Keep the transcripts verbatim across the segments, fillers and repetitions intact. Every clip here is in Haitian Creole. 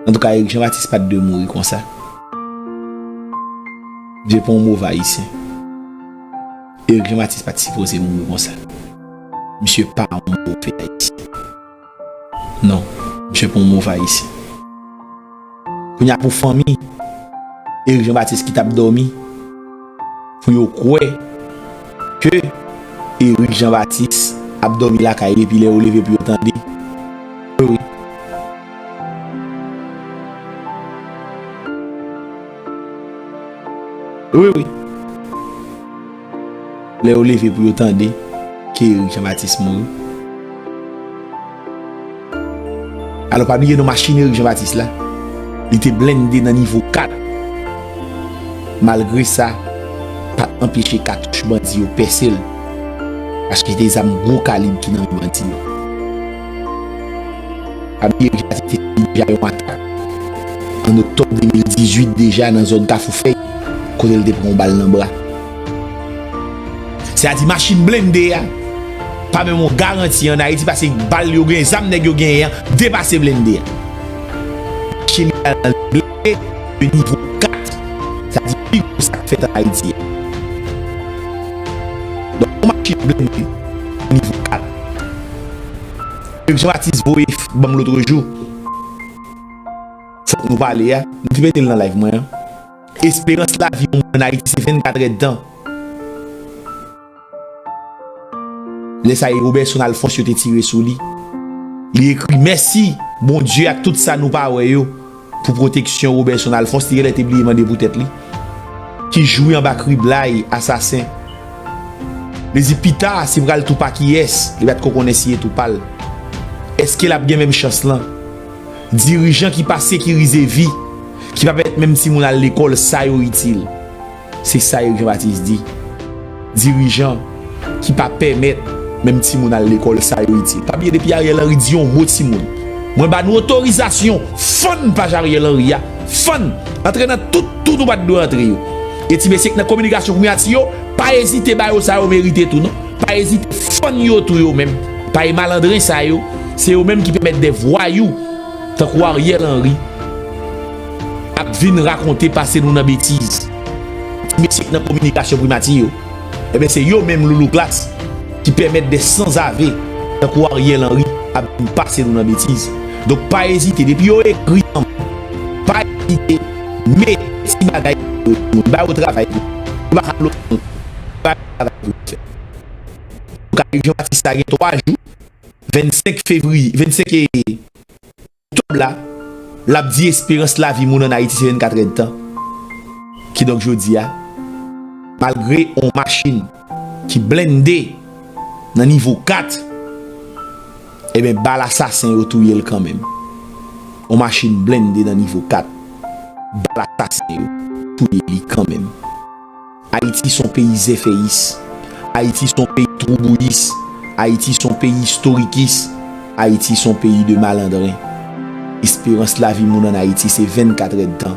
Antouka, Eric Jean Baptiste pa t dwe mouri konsa. Dye pa yon move Ayisyen. Eric Jean Baptiste pa t sipoze mouri konsa. Misye pa yon move Ayisyen. Non, misye pa yon move Ayisyen. Kounye a pou fanmi Eric Jean Baptiste ki t ap dòmi, pou yo kwè ke Eric Jean Baptiste ap dòmi lakay li, epi lè yo leve pou yo tande. Wi, wi. Wi, wi. Lè yo leve pou yo tande ke Eric Jean Baptiste mouri. Alò, pa bliye non machin Eric Jean Baptiste la, li te blende nan nivo kat. Malgre sa, pa t anpeche katouch bandi yo pèse l, paske se te zam gwo kalib ki nan men bandi yo. Pa bliye, Eric Jean Baptiste te sibi deja yon atak an oktòb de mil dizuit deja nan zòn Kafou Fèy, kote l te pran yon bal nan bra. Sètadi machin blende a pa menm yon garanti ann Ayiti, paske bal yo genyen, zam nèg yo genyen an depase blende a. Machin li al nan blende de nivo kat. Sa di pi gwo sa k fèt ann Ayiti a. Donk, yon machin blende nivo kat. Eric Jean Baptiste voye f-, ban m lotrejou. Fòk nou pale a. M te mete l nan live mwen an. Esperans lavi yon moun ann Ayiti se vennkat èdtan. Lè sa e Roberson Alphonse yo te tire sou li. Li ekri, mèsi Bondye ak tout sa nou pa wè yo pou pwoteksyon Roberson Alphonse, li genlè te bliye mande pou tèt li, ki jwi anba kriblay asasen. Li di pita, si pral tou pa kiyès, li pa t ko konnen si e tou pa l. Èske l ap gen menm chans lan? Dirijan ki pa sekirize vi, ki pa pèmèt menm timoun al lekòl, sa yo itil. Se sa Eric Jean Baptiste di. Dirijan ki pa pèmèt menm timoun al lekòl, sa yo itil. Pa bliye, depi Ariel Henry di yon mo timoun, mwen ba nou otorizasyon fann paj Ariel Henry a, fann, antre nan tout tou nou pa t dwe antre yo. E ti mesye k nan kominikasyon primati yo, pa ezite ba yo sa yo merite tou non. Pa ezite fann yo tou yo menm. Paske malandren sa yo, se yo menm ki pèmèt de vwayou tankou Ariel Henry ap vin rakonte pase nou nan betiz. Ti mesye k nan kominikasyon primati yo, ebyen se yo menm Loulou Klass ki pèmèt de sanzave tankou Ariel Henry ap vin pase nou nan betiz. Donk pa ezite, depi yo ekri anmò, pa ezite mete ti bagay yo, ba yo travay pou yo. Yo pa ka bloke nou. Ba yo travay pou yo fè. Donk Eric Jean Baptiste sa gen twa jou, vennsenk fevriye, vennsenk oktòb la, l ap di esperans lavi moun ann Ayiti se vennkat èdtan. Kidonk jodi a, malgre on machin ki blende nan nivo kat, ebyen bal asasen yo touye l kanmenm. On machin blende nan nivo kat, bal asasen yo touye li kanmenm. Ayiti se yon peyi zèfèyis. Ayiti se yon peyi twoubouis. Ayiti se yon peyi istorikis. Ayiti se yon peyi de malandren. Esperans lavi moun ann Ayiti se vennkat èdtan.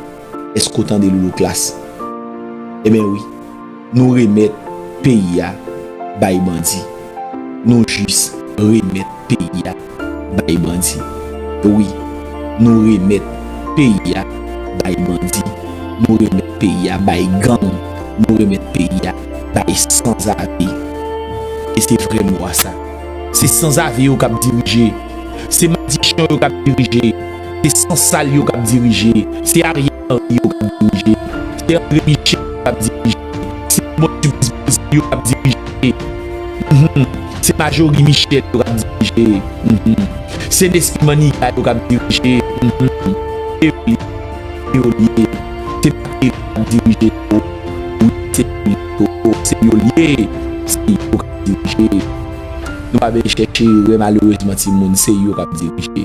Èske w tande Loulou Klass? Ebyen wi, nou remèt peyi a bay bandi. Nou jis remèt peyi a bay bandi. Wi, nou remèt peyi a bay bandi. Nou remèt peyi a bay gang. Nou remèt peyi a bay sanzave. E se vrè mo a sa. Se sanzave yo k ap dirije. Se madichon yo k ap dirije. Se sansal yo k ap dirije. Se Ariel Henry yo k ap dirije. Se André Michel yo k ap dirije. Se Simon Supplice Beauzile yo k ap dirije. Mhm. Se Marjorie Michel yo k ap dirije. Mhm. Se Nesmy Maniga yo k ap dirije. Mhm. Se yo li ye. Se yo li ye. Se Martelly k ap dirije yo. Wi, se yo li ye. Se yo li ye. Se yo k ap dirije. Nou pa bezwen chèche erè, malerezman, timoun, se yo k ap dirije.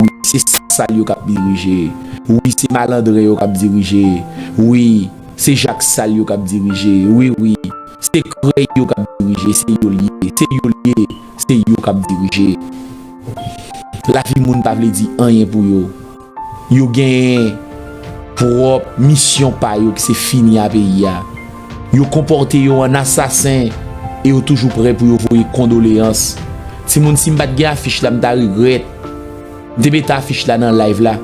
Wi, se sansal yo k ap dirije. Wi, se malandren yo k ap dirije. Wi, se jak sal yo k ap dirije. Wi, wi, se krèy yo k ap dirije. Se yo li ye. Se yo li ye. Se yo k ap dirije. Lavi moun pa vle di anyen pou yo. Yo genyen pwòp misyon pa yo ki se fini a peyi a. Yo konpòte yo an asasen e yo toujou prè pou yo voye kondoleyans. Timoun, si m pa t gen afich la, m ta regrèt. M te mete afich la nan live la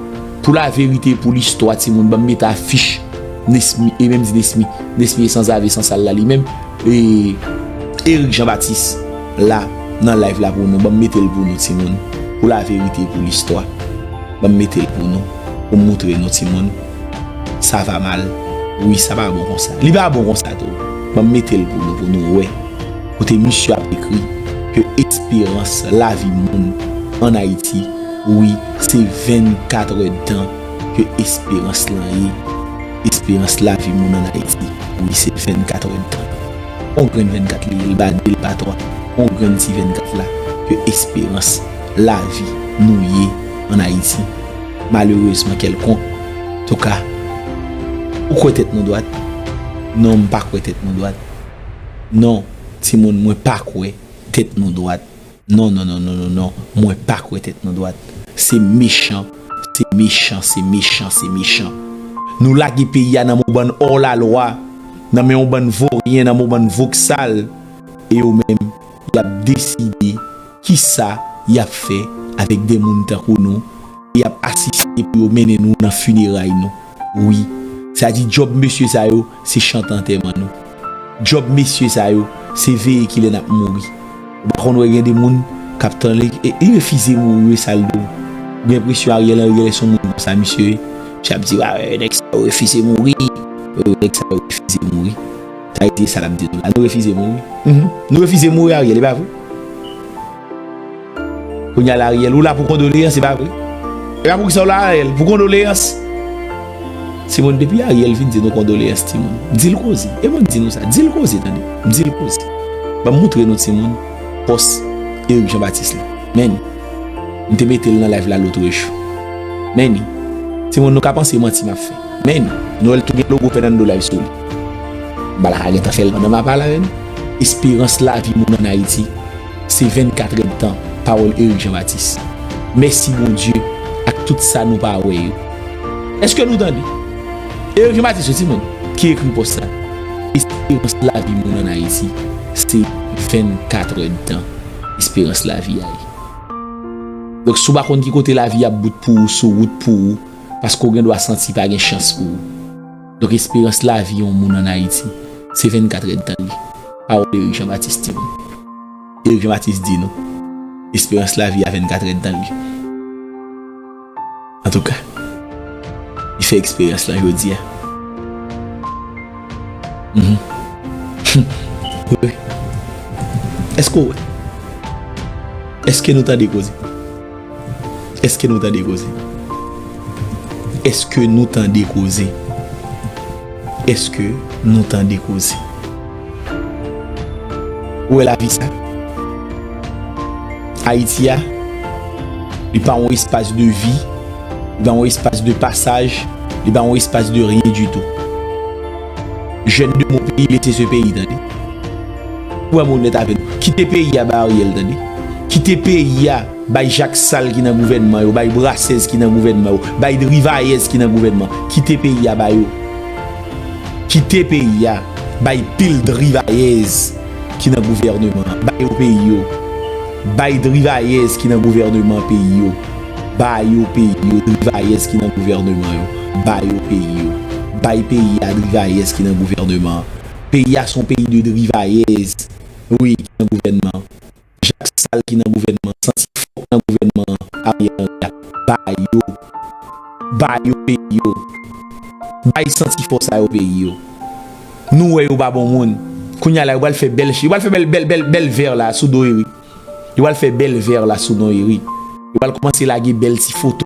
Pou laverite, pou listwa, timoun, ban m mete afich Nesmy, e menm di Nesmy, Nesmy e sanzave, sansal la li menm, e Eric Jean Baptiste la nan live la pou nou, ban m mete l pou nou, timoun. Pou laverite, pou listwa, ban m mete l pou nou, pou m moutre nou, timoun. Sa va mal. Wi, sa pa bon konsa. Li pa bon konsa tou. Ban m mete l pou nou, pou nou wè. Kote misye ap ekri ke esperans lavi moun ann Ayiti, wi, se vennkat èdtan ke esperans lan ye. Esperans lavi moun ann Ayiti, wi, se vennkat èdtan. On grenn vennkat li ye, li pa de, li pa twa. On grenn ti vennkat la ke esperans lavi nou ye ann Ayiti. Malerezman kèlkonk, antouka, ou kwè tèt nou dwat? Non, m pa kwè tèt nou dwat. Non, timoun, mwen pa kwè tèt nou dwat. Non, non, non, non, non, non. Mwen pa kwè tèt nou dwat. Se mechan, se mechan, se mechan, se mechan. Nou lage peyi a nan men yon bann òlalwa, nan men yon bann voryen, nan men yon bann voksal. E yo menm, y ap deside kisa y ap fè avèk de moun tankou nou, e y ap asiste pou yo mennen nou nan fineray nou. Wi. Sa di djòb mesye sa yo, se chante antèman nou. Djòb mesye sa yo, se veye kilè n ap mouri. Ou pa konn wè gen de moun k ap tann li, e, li refize mouri, wi, sa l di w. Ou gen enpresyon Ariel Henry se yon moun konsa, misye, misye ap di, "Wa, nèg sa yo refize mouri. Nèg sa yo refize mouri." Sa e sa l ap di nou la. Nou refize mouri. Mhm. Nou refize mouri, Ariel, e pa vre? Kounye a la, Ariel, ou la pou kondoleyans, e pa vre? E pa pou kisa w la, Ariel? Pou kondoleyans? Timoun, depi Ariel vin di nou kondoleyans, timoun, di l koze. E mwen di nou sa, di l koze, tande. Di l koze. Ban m moutre nou, timoun, pòs Eric Jean Baptiste la. Men, m te mete l nan live la lòt jou. Men, timoun, nou ka panse manti m ap fè. Men, nou wè l tou gen logo Fernando Live sou li. M pa la ka gentan fè l pandan m ap pale avè nou. Esperans lavi moun ann Ayiti, se vennkat èdtan, pawòl Eric Jean Baptiste. Mèsi Bondye ak tout sa nou pa wè yo. Èske nou tande? Eric Jean Baptiste, wi, timoun, ki ekri pòs sa. Esperans lavi moun ann Ayiti, se vennkat èdtan esperans lavi a ye. Donk, si w pa konn ki kote lavi ap bout pou ou, sou wout pou ou, paske w gen dwa santi pa gen chans pou ou. Donk, esperans lavi yon moun ann Ayiti, se vennkat èdtan li. Pawòl Eric Jean Baptiste, timoun. Eric Jean Baptiste di nou, esperans lavi a vennkat èdtan li. Antouka, li fè eksperyans lan jodi a. Mhm. Wi. Èske w wè? Èske nou tande koze? Èske nou tande koze? Èske nou tande koze? Èske nou tande koze? Ou wè lavi sa? Ayiti a, li pa yon espas de vi, li pa yon espas de pasaj, li pa yon espas de rien du tout. Jèn de mon peyi, lese se peyi, tande. Pou wè m onèt avè nou. Kite peyi a bay Ariel, tande. Kite peyi a bay Jak Sal ki nan gouvènman yo, bay Brasez ki nan gouvènman yo, bay Drivayez ki nan gouvènman. Kite peyi a ba yo. Kite peyi a bay pil Drivayez ki nan gouvènman an. Ba yo peyi yo. Bay Drivayez ki nan gouvènman peyi yo. Ba yo peyi yo, Drivayez ki nan gouvènman yo. Ba yo peyi yo. Bay peyi a Drivayez ki nan gouvènman an. Peyi a se yon peyi de Drivayez. Wi, ki nan gouvènman. Jak Sal ki nan gouvènman, santi fò k nan gouvènman Ariel Henry a. Ba yo. Ba yo peyi yo. Bay santi fò sa yo peyi yo. Nou wè yo pa bon moun. Kounye a la, yo pral fè bèl, yo pral fè bèl, bèl, bèl, bèl vè la sou do Eric. Yo pral fè bèl vè la sou non Eric. Yo pral kòmanse lage bèl ti foto